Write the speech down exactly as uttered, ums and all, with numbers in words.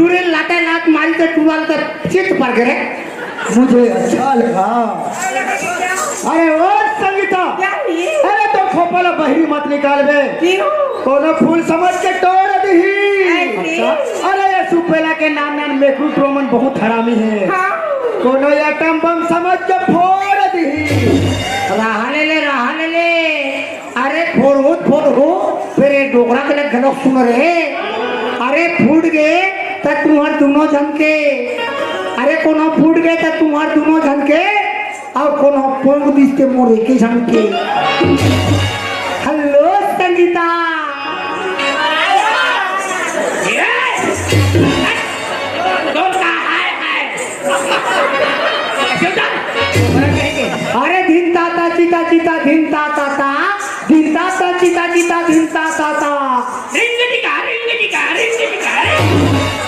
टूरी लाते लात मारी त टूरा ल त चित पर गे रे। मुझे अच्छा लगा। अरे ओ संगीता, क्या हुई? अरे तो खोपा ला बहरी मत निकाल बे। क्यों? कोनो फूल समझ के टोर दिही। ऐसे? अच्छा। अरे ये सुपेला के नान नान मेकरू टोमन बहुत हरामी हे। हाँ। कोनो एटम बम समझ के फोर दिही। रहा ले ले, रहा ले ले। अरे फोरहू त फोरहू, फेर ए डोकरा के ले घलो सुन रे। अरे फूट गे त तुंहर दूनों झन के, अरे कोनो फूट गे त तुंहर दूनों झन के, अउ कोनो पोंक दिस ते मोर एके झन के। हेलो संगीता। अरे धिन ता ता चिता चिता धिन ता ता ता, धिन ता ता चिता चिता धिन ता ता ता।